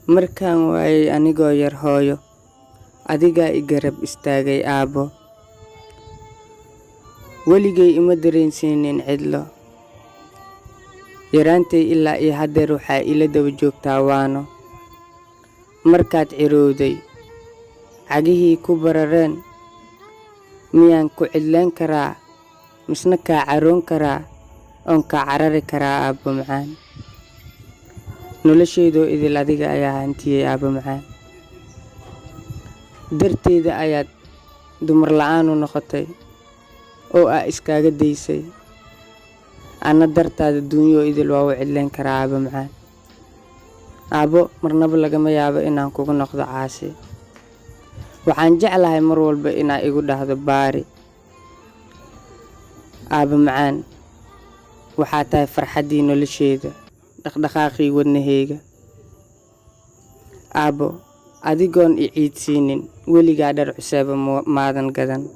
Markaan waayay anigoo yar hooyo, adigaa i garab istaagay aabbo. Weligay ima dareensiinin cidlo. Yaraantay ilaa iyo haddeer waxaa ila daba joogtaa waano. Markaad cirowday, cagihii ku barareen, miyaan ku cidlayn karaa, misna kaa caroon karaa, oon kaa carari karaa aabbo macaan? Noloshaydoo idil adiga ayaa hantiyey aabbo macaan. Darteeda ayaad dumar la'aan u noqotay oo aa iskaga daysay. Anna dartaada duunyoo idil waa u cidlayn karaa aabbo macaan. Aabbo, marnaba lagama yaabo inaan kugu noqdo caasi. Waxaan jeclahay mar walba inaa igu dhahdo baari. Aabbo macaan, waxaa tahay farxaddii nolosheyda, dhaqdhaqaaqii wadnahayga. Aabbo, adigoon i ciidsiinin, weligaa dhar cuseeba maadan gadan.